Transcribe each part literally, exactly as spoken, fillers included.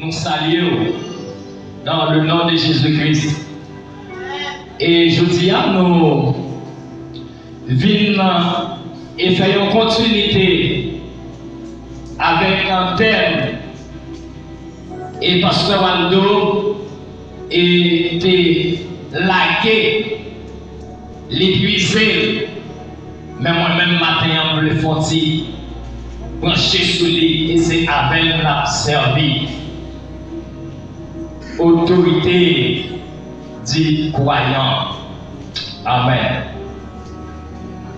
Nou salye w dans le nom de Jésus-Christ. E jodi a, nou vin e fè yon kontinite avèk yon tèm e pastè Waldo e te lage, li pwize l. Men mwen menm maten an, m vle fè yon ti branche sou li e se avè l n ap sèvi. Otorite di kwayan. Amèn.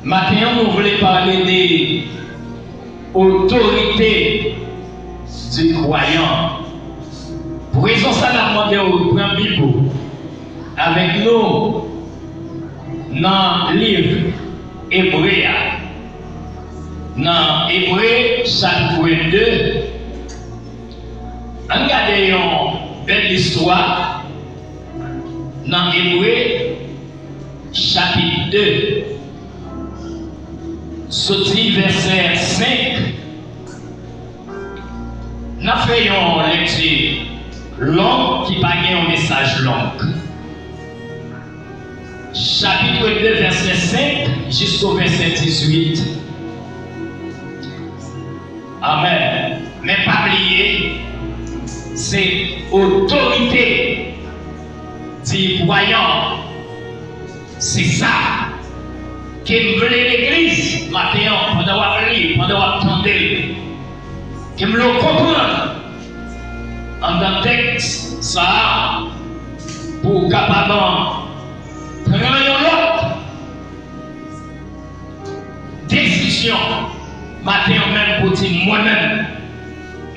Maten an, nou vle pale de otorite di kwayan. Pou rezon sa, n ap mande w pran Bib ou avèk nou nan liv Ebre a. Nan Ebre chapit de, ann gade yon bèl istwa nan Ebre chapit de, soti vèsè senk. N ap fè yon lekti long ki pa gen yon mesaj long. Chapit de, vèsè senk jisko vèsè dizuit. Amèn. Men pa bliye, se otorite di kwayan. Se sa ke m vle legliz maten an, pandan w ap li, pandan w ap tande l, ke m vle w konprann anndan tèks sa a, pou w kapab pran yon lòt desizyon maten an menm pou di, mwen menm,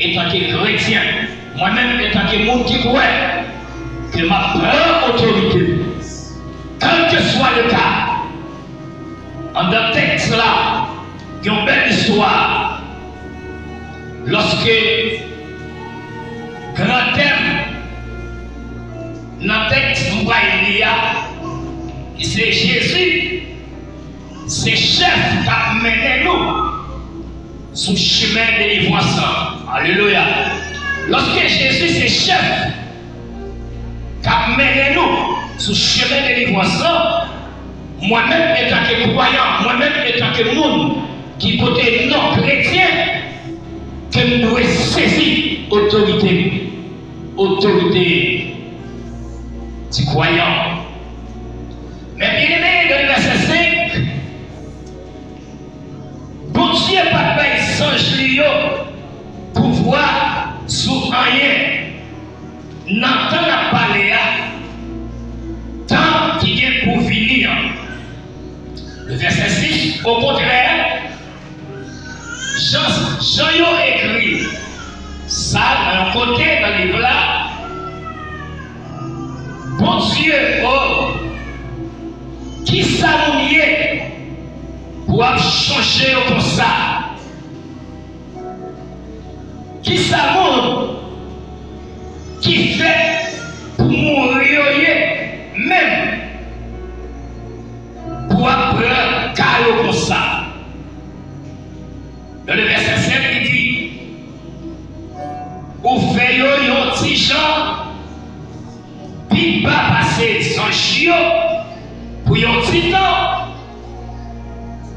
etanke kretyen, mwen menm, etanke moun ki kwè, ke m ap pran otorite m, kèlkeswa le ka. Anndan tèks la, gen yon bèl istwa. Lòske gran tèm nan tèks m pral li a, ki se Jezi, se chèf k ap mennen nou sou chimen delivrans lan. Alelouya! Lòske Jezi se chèf k ap mennen nou sou chimen delivrans lan, mwen menm, etanke kwayan, mwen menm, etanke moun ki pote non kretyen, ke m dwe sezi otorite m, otorite di kwayan. Men byeneme, nan vèsè senk, Bondye pa t bay zanj li yo pouvwa sou anyen nan tan n ap pale a, tan ki gen pou vini an. Le vèsè sis, okontrè, jan, jan yo ekri sa nan yon kote nan liv la, Bondye, o, kisa moun ye pou w ap chonje yo konsa? Kisa moun ki fèt pou mouri yo ye menm pou w ap pran ka yo konsa? Nan le vèsè sèt, li di, ou fè yo yon ti jan pi ba pase zanj yo pou yon ti tan,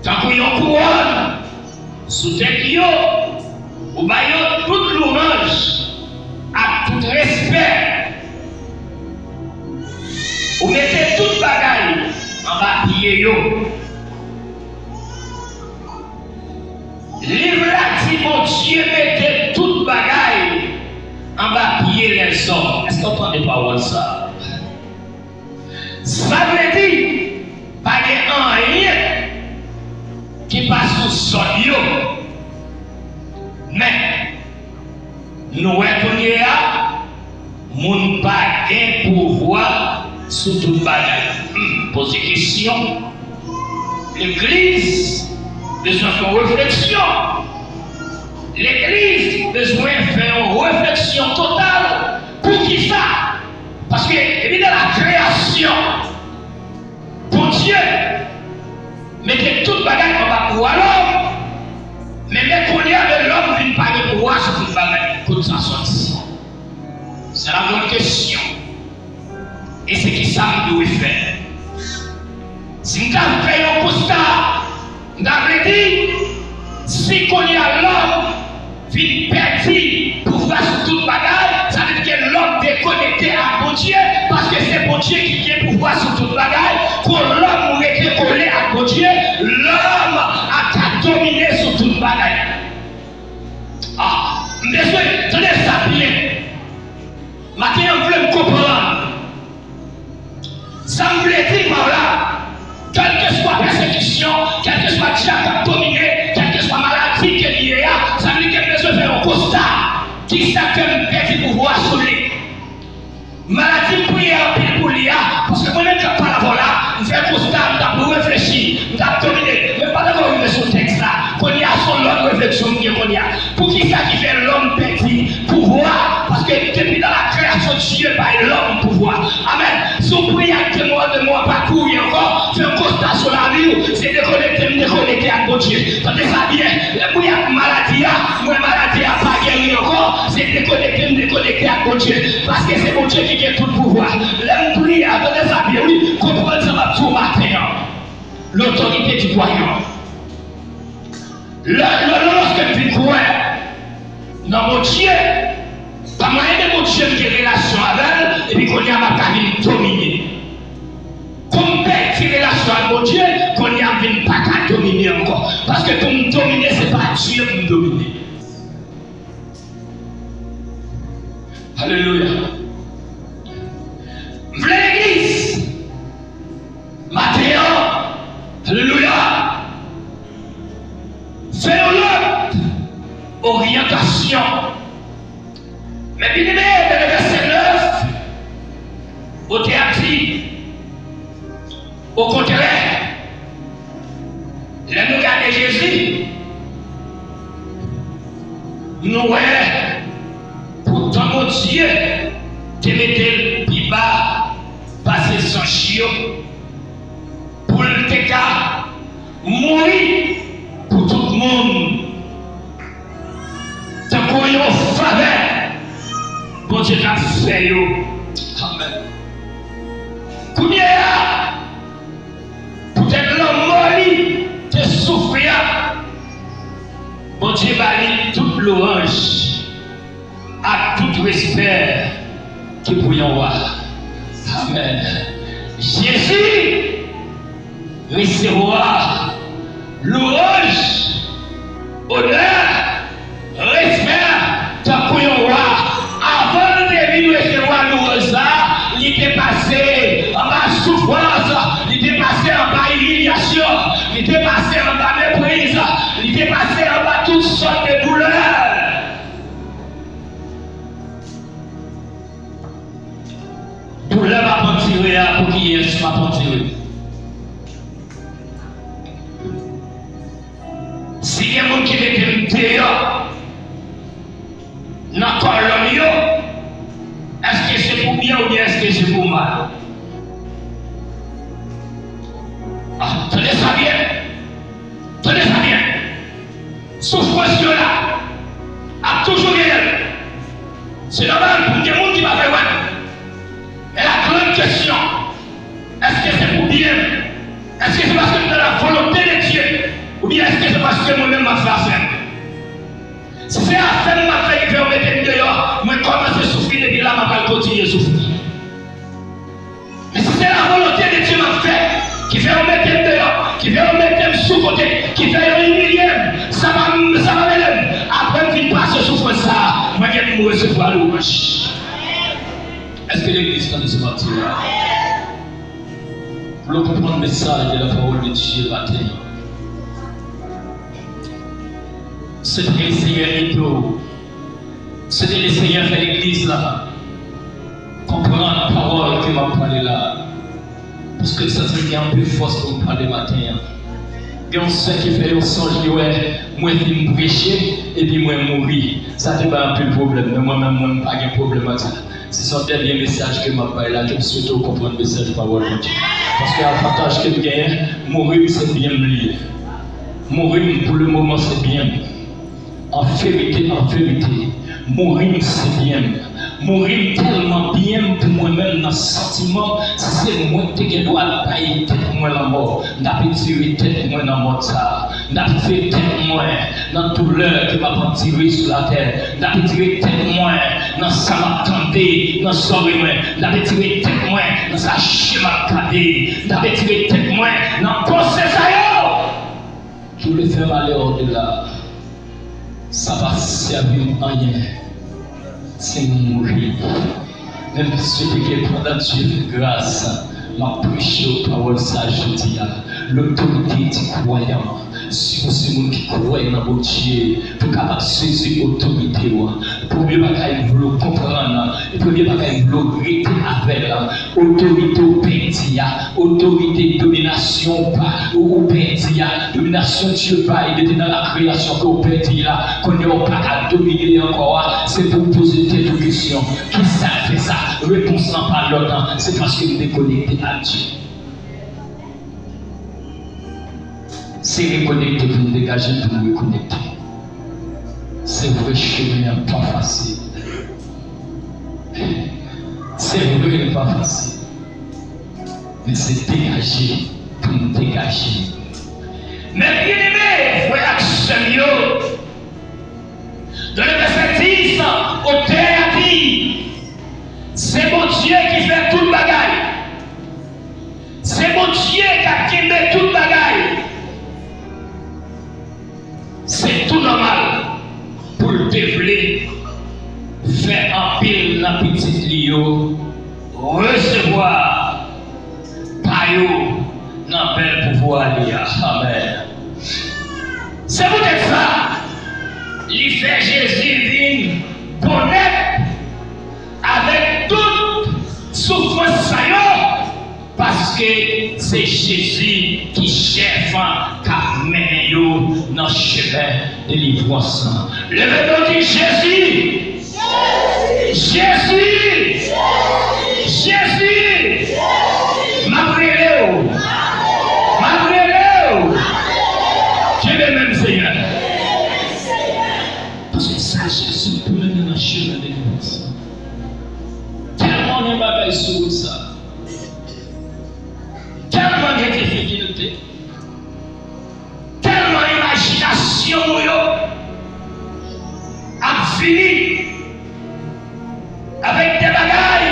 tankou yon kouwòn sou tèt yo, ou ba yo tout lwanj ak tout respè. Ou mete tout bagay anba pye yo. Liv la di Bondye mete tout bagay anba pye lèzòm. Èske w tande pawòl sa a? Sa vle di, pa gen anyen ki pa sou zòd yo. Men, nou wè kounye a, moun pa gen pouvwa sou tout bagay. Hmm, poze kesyon. Legliz bezwen fè yon refleksyon. Legliz bezwen fè yon refleksyon total. Poukisa? Paske depi nan la kreyasyon, Bondye mete tout bagay anba pouvwa lòm, men, men kounye a, men lòm vin pa gen pouvwa sou tout bagay. Kot sa sòti? Sa la yon kesyon. E se ki sa m dwe fè? Si m ta fè yon konsta, m ta vle di, si kounye a lòm vin pèdi pouvwa sou tout bagay, sa vle di ke lòm dekonekte ak Bondye, paske se Bondye ki gen pouvwa sou tout bagay. Kon lòm rete kole ak Bondye, lòm ap ka domine sou tout bagay. Ah, m bezwen tande sa byen. Maten an, m vle n konprann. Sa m vle di pa w la, kèlkeswa pèsekisyon, kèlkeswa dyab k ap domine, kèlkeswa maladi ke li ye a, sa vle di ke m bezwen fè yon konsta. Kisa k fè m pèdi pouvwa sou li? Maladi m priye anpil pou li a, paske mwen menm k ap pale avè w la, m fè konsta, m t ap reflechi, m t ap domine, men m pa t ankò rive sou tèks la. Kounye a, se yon lòt refleksyon m gen kounye a. Poukisa ki fè lòm pèdi pouvwa? Paske depi nan la kreyasyon, Dye bay lòm pouvwa. Amèn. Si w priye ak demon an, demon an pa kouri ankò, fè yon konsta sou lavi w, se dekonekte m dekonekte ak Bondye. Tande sa byen, lè m priye ak maladi a, m wè maladi a pa geri ankò, se dekonekte m dekonekte ak Bondye. Paske se Bondye ki gen tout pouvwa. Lè m priye a, tande sa byen, wi, konprann sa m ap di w maten an. L'autorité du croyant. Lè, lè, lè, lòske m vin kwè nan Bondye, pa mwayen de Bondye m gen relasyon avè l, epi kounye a m ap ka vin domine. Kòm m pèdi relasyon ak Bondye, kounye a m vin pa ka domine ankò. Paske pou m domine, se pa Dye pou m domine. Alelouya. M vle legliz maten an, alelouya, fè yon lòt oryantasyon. Men byeneme, nan vèsè nèf, otè a di, okontrè, lè nou gade Jezi, nou wè, poutan Bondye te mete l pi ba pase zanj yo, pou l te ka mouri pou tout moun, tankou yon favè Bondye t ap fè yo. Amèn. Kounye a, poutèt lanmò li te soufri a, Bondye ba li tout lwanj ak tout respè ki pou yon wa. Amèn. Jezi resevwa lwanj, onè, respè tankou yon wa. Avan l te vin resevwa lwanj sa, li te pase anba soufrans, li te pase anba imilyasyon, li te pase anba mepriz, li te pase anba tout sòt de doulè. Doulè m ap andire a, pou kiyès m ap andire? Si gen moun ki mete m deyò nan kòlòn yo, èske se pou byen oubyen èske se pou mal? Ah, tande sa byen. Tande sa byen. Soufrans yo la, ap toujou genyen l. Se nòmal pou gen moun ki pa vle wè l. Men la grande question, èske se pou byen m? Èske se paske m nan la volonte de Dye? Oubyen èske se paske mwen menm m ap fè afè m? Si se afè m m ap fè ki fè yo mete m deyò, mwen kòmanse soufri depi la, m ap al kontinye soufri. Men si se la volonte de Dye m ap fè, ki fè yo mete m deyò, ki fè yo mete m sou kote, ki fè yo imilye m, sa pa m, sa pa mele m, apre m fin pase soufrans sa a, mwen gen pou m resevwa lwanj. Èske legliz tande sa m ap di la? Vle w konprann mesaj de la parole de Dieu maten an. Se te Lesenyè ede w. Se te Lesenyè fè legliz la konprann pawòl ke m ap pale la. Paske m santi m gen anpil fòs pou m pale maten an. Gen yon sè ki fè yon sonj, li wè mwen vin preche, epi mwen mouri. Sa te bay anpil pwoblèm, men mwen menm, mwen, m pa gen pwoblèm ak sa. Se yon dènye mesaj ke m ap bay la, ke m swete w konprann mesaj pawòl Bondye. Paske avantaj ke m genyen, mouri m se byen m li ye. Mouri m pou le moman se byen m. An verite, an verite, mouri m se byen m. Mouri m tèlman byen m pou mwen menm nan santiman m, si se mwen k te gen dwa bay tèt mwen lanmò, m t ap retire tèt mwen nan mòn sa a. M t ap retire tèt mwen nan doulè ke m ap andire sou latè. M t ap retire tèt mwen nan sa m ap tande nan zòrèy mwen. M t ap retire tèt mwen nan sa je m ap gade. M t ap retire tèt mwen nan panse sa yo ki vle fè m ale odela. Sa pa sèvi m anyen si m mouri. Men m swete ke pandan Dye fè gras, m ap preche w pawòl sa jodi a. Lotorite di kwayan, si w se moun ki kwè nan Bondye, pou w kapab sezi otorite w. Premye bagay m vle w konprann, e premye bagay m vle w rete avè l, otorite w pèdi a, otorite dominasyon w pa, ou, ou pèdi a, dominasyon Dye bay depi nan lakreyasyon ke w pèdi la, kounye a w pa ka domine ankò a, se pou w poze tèt ou kesyon, kisa k fè sa? Repons lan pa lòt, se paske m dekonekte ak Dye. Se rekonekte pou m degaje m pou m rekonekte. Se vre, chemen an pa fasil. Se vre, li pa fasil. Men se degaje pou m degaje. Men byeneme, frè ak sè m yo, nan vèsè dis, otè a di, se Bondye ki fè tout bagay. Se Bondye k ap kenbe tout bagay. Se tou nòmal pou l te vle fè anpil nan pitit li yo resevwa pa yo nan bèl pouvwa li a. Amèn. Se poutèt sa, li fè Jezi vin bon nèt avèk tout soufrans sa yo. Paske se Jezi ki chèf k ap mennen yo nan chemen delivrans lan. Leve men w, di, Jezi! Jezi! Jezi! M ap rele w! M ap rele w! Kenbe men m, Senyè! Paske sa Jezi pou mennen nan chemen delivrans lan. Tèlman gen bagay sou wout sa. Tèlman gen difikilte, tèlman imajinasyon nou yo ap vini avèk de bagay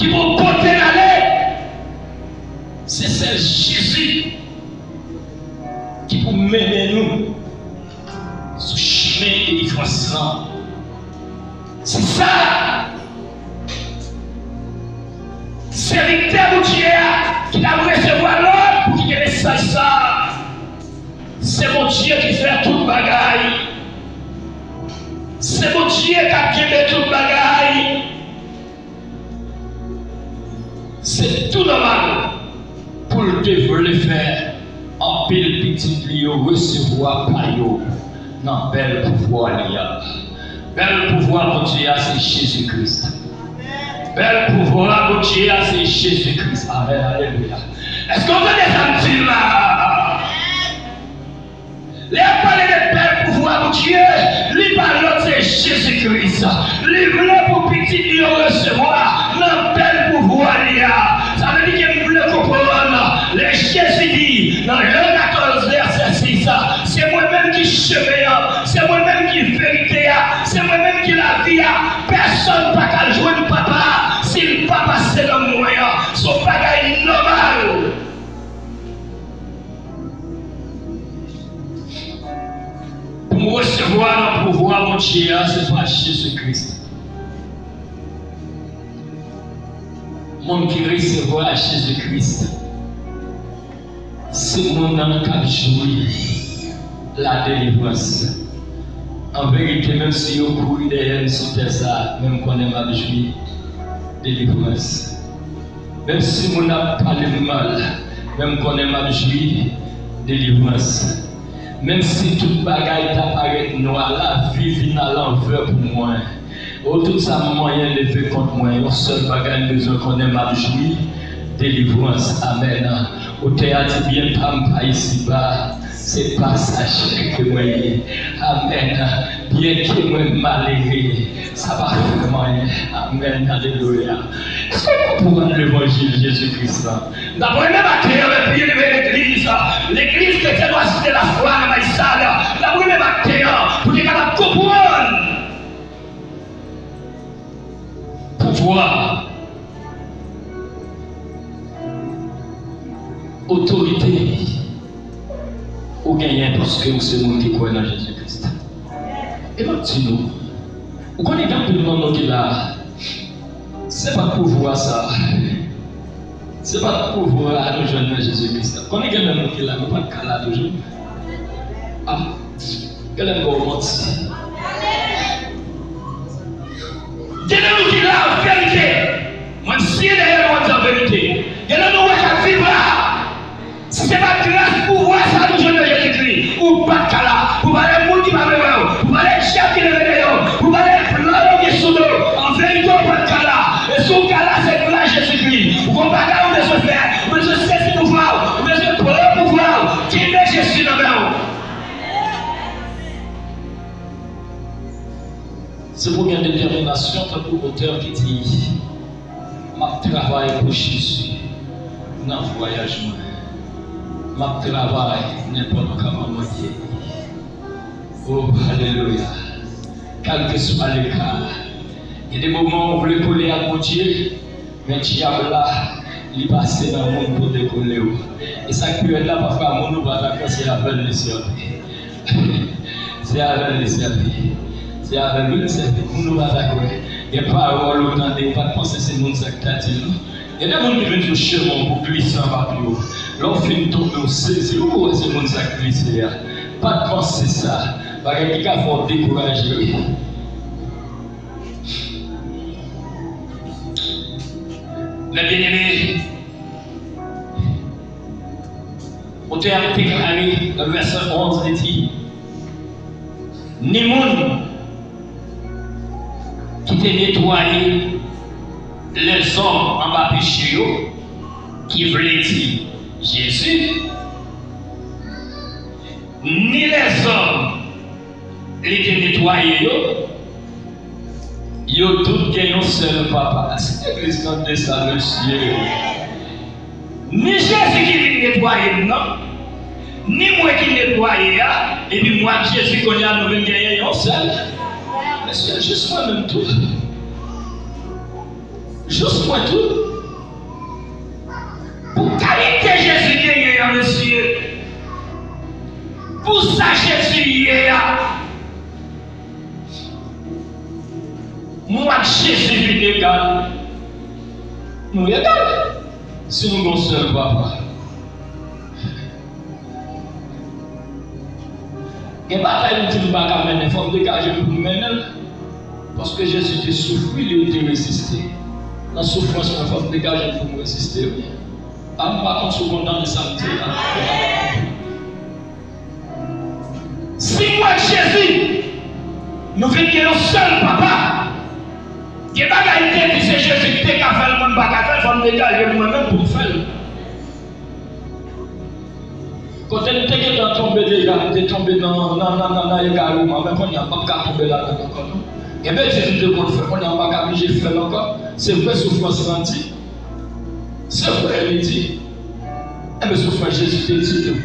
ki pou pote n ale, se sèl Jezi ki pou mennen nou sou chemen delivrans lan. Se sa, sèvitè Bondye a ki t ap resevwa lòd pou kite mesaj sa a. Se Bondye ki fè tout bagay. Se Bondye k ap kenbe tout bagay. Se tou nòmal pou l te vle fè anpil pitit li yo resevwa pa yo nan bèl pouvwa li a. Bèl pouvwa Bondye a, se Jezi Kris. Bèl pouvwa Bondye a, se Jezi Kris. Amèn, alelouya. Èske w tande sa m di la? Lè y ap pale de bèl pouvwa Bondye, li pa lòt, se Jezi Kris. Li vle pou pitit li yo resevwa nan bèl pouvwa li a. Sa vle di ke m vle konprann, lè Jezi di nan Jan katòz vèsè sis, se mwen menm ki chemen an, se mwen menm ki verite a, se mwen menm ki lavi a, pèsonn pa ka jwenn Papa a si l pa pase nan mwen an. Se yon bagay nòmal. Pou m resevwa nan pouvwa Bondye a, se pa Jezi Kris. Moun ki resevwa Jezi Kris, se moun nan k ap jwi ladelivrans. An verite, menm si yo kouri dèyè m sou tè sa a, men m konnen m ap jwi delivrans. Menm si moun ap pale m mal, men m konnen m ap jwi delivrans. Menm si tout bagay ta parèt nwa, lavi vin alanvè pou mwen. O, tout sa m manyen leve kont mwen, yon sèl bagay m bezwen konnen, m ap jwi delivrans. Amèn. Otè a di, byen pa m pa isiba, Se pasajè ke mwen ye. Amèn. Byenke mwen malere, sa pa fè m anyen. Amèn. Alelouya. Èske w konprann levanjil Jezi Kris la? N ap renmen maten an avèk byeneme legliz, legliz Chrétienne Oasis de la Foi nan Maysad. N ap renmen maten an pou te kapab konprann pouvwa, otorite ou genyen paske ou se moun ki kwè nan Jezi Kris. E m ap di nou, ou konnen gen anpil nan nou ki la a, se pa t pouvwa sa a. Se pa t pouvwa a nou jwenn nan Jezi Kris la. Konnen gen nan nou ki la, nou pa t ka la toujou. Ah, gen lè m ba w manti. Gen nan nou ki la an verite. Mwen m siyen dèyè nou an di an verite. Gen nan nou wè k ap viv la. Si se pa t gras pouvwa sa nou jwenn nan Jezikri, ou pa t ka la. Pou pale moun ki pa vle wè w, pou pale dyab ki leve dèyè w, pou pale plan yo ki sou do w, an verite ou pa t ka la. E si w ka la, se gras Jezikri. Ou gon bagay ou bezwen fè, ou bezwen sezi pouvwa w, ou bezwen pran pouvwa w. Kenbe Jezi nan men w. Se pou gen detèminasyon tankou otè ki di, m ap travay pou Jezi nan vwayaj mwen. M ap travay nenpòt kòman mwen ye. O, alelouya. Kèlkeswa leka, gen de moman ou vle kole ak Bondye, men dyab la, li pase nan moun pou dekole w. E sa k pi rèd la, pafwa moun ou pa dakò, se avè l li sèvi. Se avè l li sèvi. Se avè l li sèvi. Moun ou pa dakò. Gen pawòl ou tande, ou pa t panse se moun sa k ta di l, non. Gen de moun ki vin sou chemen w pou glise anba pye w. Lè w fin tonbe, w sezi, ou wè se moun sa k glise a. Pa t panse sa. Bagay ki ka fè w dekouraje, wi. Mes bien-aimés, otè a deklare nan vèsè onz, li di, ni moun ki te netwaye lèzòm anba peche yo, ki vle di Jezi, ni lèzòm li te netwaye yo, yo tout gen yon sèl papa. Èske legliz tande sa, mesye? Ni Jezi ki vin netwaye m nan, ni mwen ki netwaye a, epi mwen ak Jezi kounye a nou vin genyen yon sèl. Mesye, jis mwen menm tou. Jis mwen tou. Pou kalite Jezi genyen an, mesye, pou sa Jezi ye a, mwen ak Jezi vin egal. Nou egal. Si nou gon sèl papa. Gen batay m di m pa ka mennen, fò m degaje m pou m mennen l. Paske Jezi te soufri, li te reziste. Nan soufrans mwen, fò m degaje m pou m reziste, wi. A, m pa konn si w konn tande sa m di la. Si mwen ak Jezi, nou vin gen yon sèl papa, gen bagay m te di se Jezi ki te ka fè l, mwen m pa ka fè l, fò m degaje m mwen menm pou m fè l. Kote m te gentan tonbe deja, m te tonbe nan, nan, nan, nan, nan egareman, men kounye a, m p ap ka tonbe ladan l ankò, non. Gen betiz m te konn fè, kounye a, m pa ka blije fè l ankò. Se vre soufrans lan di. Se vre, li di. Enben, soufrans Jezi te di tou.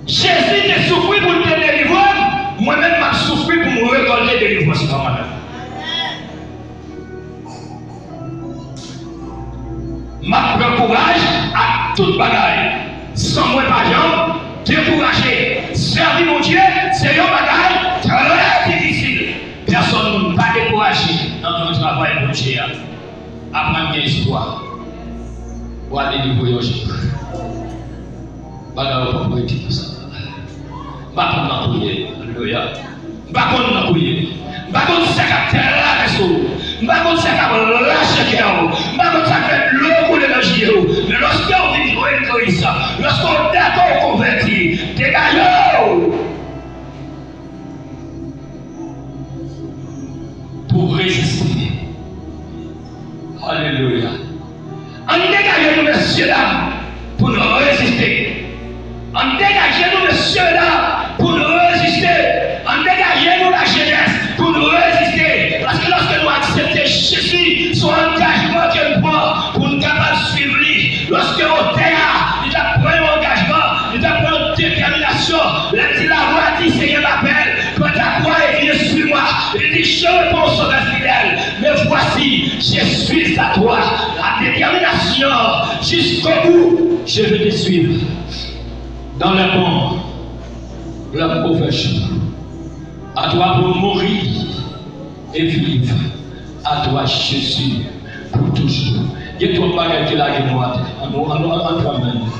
Jezi te soufri pou l te delivre m, mwen menm, m ap soufri pou m rekòlte delivrans mwen menm. M ap pran kouraj ak tout bagay. San mwen pa janm dekouraje. Sèvi Bondye se yon bagay trè difisil. Pèsòn moun pa dekouraje nan gran travay Bondye a. Aprann gen espwa. W a delivre yon jou. Bagay yo p ap rete konsa. M pa konn nan kounye. Alelouya. M pa konn nan kounye. M pa konn sa k ap travèse w. M pa konn sa k ap rache kè w. M pa konn sa k fè dlo koule nan je w. Men lòske w vin jwenn Kris, lòske w dakò w konvèti, degaje w pou w reziste. Alelouya. Ann degaje nou, mesye dam, pou n reziste. Ann degaje nou, mesye, medam, pou n reziste. Ann degaje nou, lajenès, pou n reziste. Paske lòske nou aksepte Jezi, se yon angajman ke n pran pou n kapab swiv li. Lòske otè a, li t ap pran yon angajman, li t ap pran yon detèminasyon, lè l di, la voix dit, Seigneur m'appelle, prends ta croix et viens, suis-moi. Li di, je réponds au Sauveur fidèle, me voici, je suis à toi. La détermination, jusqu'au bout, je veux te suivre. Dans les bons, les mauvais jours. À toi pour mourir et vivre. À toi, Jésus, pour toujours. Gen twòp bagay ki lage nou atè. Ann, ann, ann, ann pran men nou.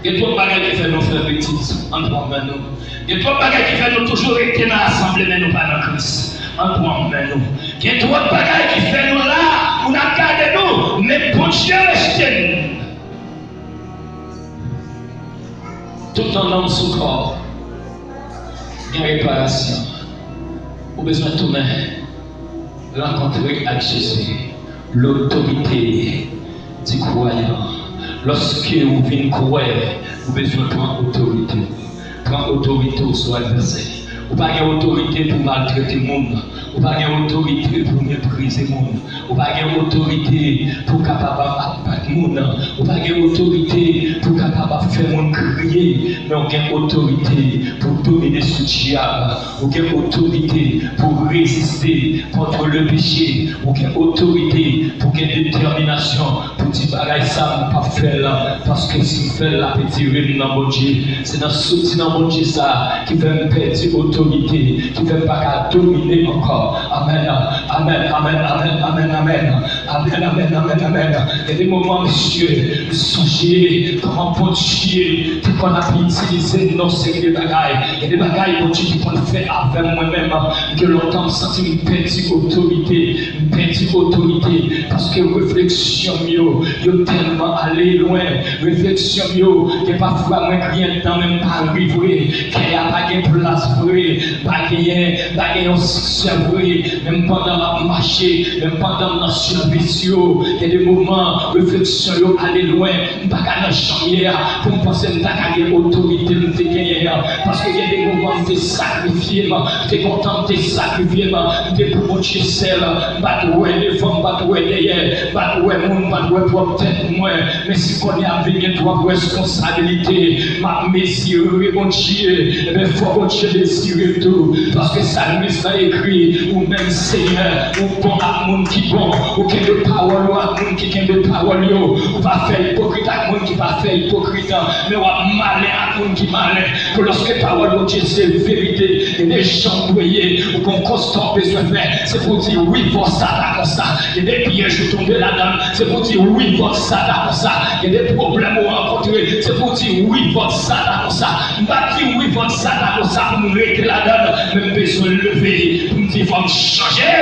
Gen twòp bagay ki fè nou fè betiz. Ann pran men nou. Gen twòp bagay ki fè nou toujou rete nan asanble, men nou pa nan Kris. Ann pran men nou. Gen twòp bagay ki fè nou la, moun ap gade nou, men Bondye rejte nou. Tout an nanm sou kò gen reparasyon. Ou bezwen tounen rankontre ak Jezi. Lotorite di kwayan. Lòske ou vin kwè, ou bezwen pran otorite. Pran otorite w sou advèsè. Ou pa gen otorite pou maltrete moun. Ou pa gen otorite pou meprize moun. Ou pa gen otorite pou kapab ap bat moun. Ou pa gen otorite pou kapab ap fè moun kriye. Men w gen otorite pou domine sou dyab. Ou gen otorite pou reziste contre le péché. Ou gen otorite pou gen detèminasyon pou di bagay sa m p ap fè l, paske si m fè l, l ap etire m nan Bondye. Se nan soti nan Bondye sa ki fè m pèdi otorite, ki fè m pa ka domine ankò. Amèn, amèn, amèn, amèn, amèn, amèn. Amèn, amèn, amèn, amèn. Gen de moman, mesye, m sonje kòman Bondye te konn ap itilize n nan seri de bagay. Gen de bagay Bondye te konn fè avè m mwen menm. Gen lontan m santi m pèdi otorite. M pèdi otorite. Paske refleksyon m yo, yo tèlman ale lwen. Refleksyon m yo, gen pafwa mwen griyen dan men m pa ri vre. Kè a pa gen plas vre. Pa genyen, pa gen yon siksè vre. Menm pandan m ap mache, menm pandan m nan sèvis yo, gen de moman, refleksyon yo ale lwen. M pa ka nan jan m ye a, pou m panse m ta ka gen otorite m te genyen an. Paske gen de moman, m te sakrifye m, m te kontan m te sakrifye m, m te pou Bondye sèl. M pa t wè devan, m pa t wè dèyè, m pa t wè moun, m pa t wè pwòp tèt mwen. Men si kounye a m vin gen twòp responsabilite, m ap mezire Bondye, ebyen, fò Bondye mezire m tou. Paske sa Salmis lan ekri, ou menm, Senyè, ou bon ak moun ki bon, ou kenbe pawòl ou ak moun ki kenbe pawòl yo, ou pa fè ipokrit ak moun ki pa fè ipokrit, men w ap malen ak moun ki malen. Pou lòske pawòl Bondye se verite, gen de jan w dwe ye, ou gon konsta w bezwen fè, se pou w di wi, fò sa ta konsa. Gen de pyèj ou tonbe ladan l, se pou w di wi, fò sa ta konsa. Gen de pwoblèm ou rankontre, se pou w di wi, fò sa ta konsa. M pa di wi, fò sa ta konsa pou m rete ladan l, men m bezwen leve pou m di fò m chanje.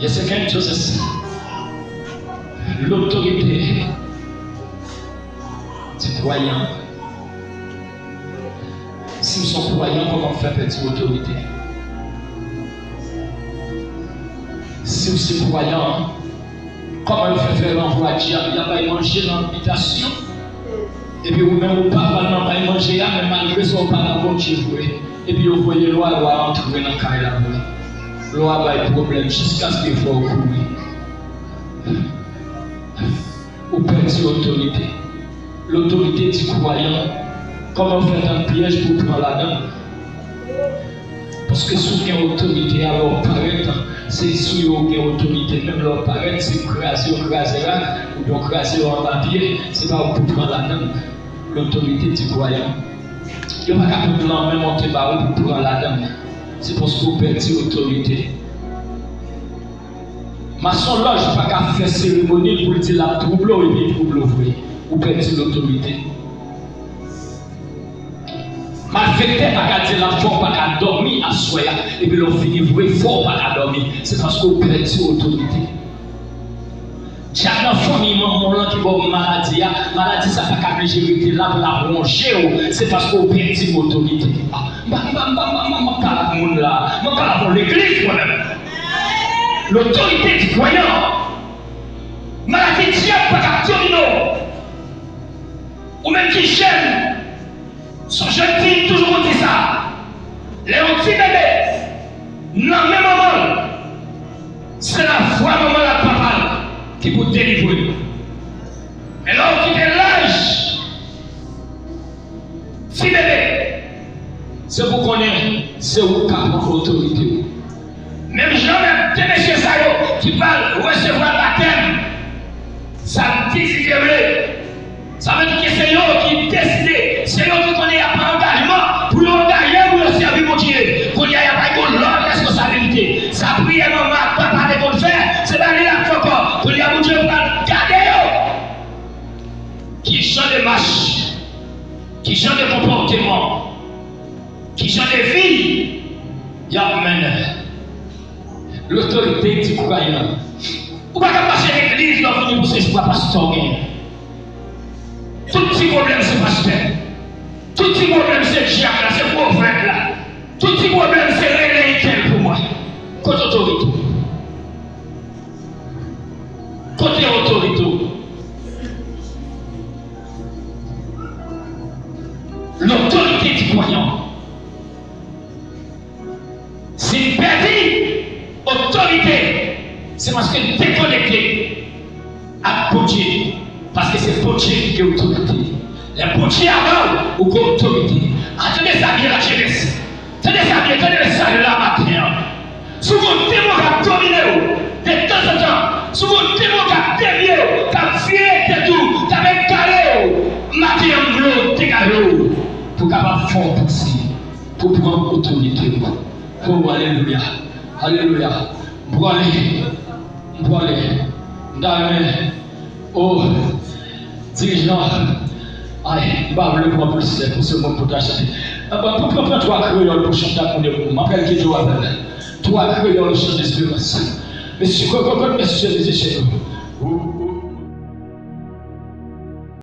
Yes, I can, Jesus. Lotorite di kwayan. Si w se yon kwayan, kòman w fè pèdi otorite? Si w se kwayan, kòman yo fè fè ranvwa dyab? Y ap bay manje nan abitasyon, epi ou menm ou pa pral nan bay manje a, men malgre sa ou pa nan Bondye vre. Epi yo voye lwa, lwa antre nan kay la vre. Lwa bay pwoblèm jiskaske fò w kouri. Ou pèdi otorite. Lotorite di kwayan, kòman w fè tann pyèj pou w pran ladan l? Paske si w gen otorite a, lè w parèt, se sou yo w gen otorite. Menm lè w parèt, se kraze yo kraze rak, oubyen w kraze yo anba pye, se pa ou pou pran ladan l. Lotorite di kwayan. Yo pa ka pran lanmen monte ba ou pou pran ladan l. Se paske w pèdi otorite. Masonlòj pa ka fè seremoni l pou l di l ap twouble w epi l twouble w vre. Ou pèdi lotorite. Malfektè pa ka di l ap fè w pa ka dòmi aswè a, epi lè w fini vre, fè w pa ka dòmi. Se paske w pèdi otorite. Dyab nan fanmi manman w lan ki ba w maladi a, maladi sa pa ka blije rete la pou l ap wonje w, se paske w pèdi otorite. Ah, m pa, m pa, m pa, m pa, m pa, m pa pale ak moun la, m ap pale ak yon legliz mwen menm. Lotorite di kwayan. Maladi Dyab pa ka domine w. Ou menm ki jèn, sonje m di, toujou konn di sa. Lè yon ti bebe nan men manman l, se lavwa manman l ak papa l ki pou delivre l. Men lè w kite laj ti bebe, se pou konnen se ou k ap pran otorite w. Menm jan avèk de mesye sa yo ki pral resevwa batèm samdi si Dye vle, sa vle di ke se yo ki deside, se yo ki konnen y ap pran angajman pou yo angaje, pou yo sèvi Bondye. Kounye a, y ap bay yon lòt responsabilite. Sa priyè manman ak papa te konn fè, se pa li l ap fè ankò. Kounye a, Bondye pral gade yo. Ki jan de mach, ki jan de konpòteman, ki jan de vi y ap mennen? Lotorite di kwayan. Ou pa ka mache legliz lè w vini pou se espwa pastè w genyen. Tout ti pwoblèm se pastè. Tout ti pwoblèm se dyab la, se pwovèb la. Tout ti pwoblèm se rele entèl pou mwen. Kote otorite w? Kote otorite w? Lotorite di kwayan. Si n pèdi otorite, se paske n dekonekte ak Bondye. Paske se Bondye ki gen otorite. Lè Bondye avè w, ou gen otorite. A, tande sa byen, lajenès. Tande sa byen, tande mesaj la maten an. Si w gen yon demon k ap domine w, detanzantan, si w gen yon demon k ap devye w, k ap vire tèt ou, k ap egare w, maten an, m vle w degaje w pou w kapab fè w panse, pou w pran otorite w. Oh, alelouya, alelouya. M prale, m prale. M ta renmen Oh, dirijan, ay, m pa vle pran plis lè pou se moun pou ta chante. Anben, pran, pran, pran twa kreyòl pou chante ak moun yo pou mwen. M ap kite w avè l. Twa kreyòl chante esperans. Mesye, kot, kot, kot mesye mizisyen yo?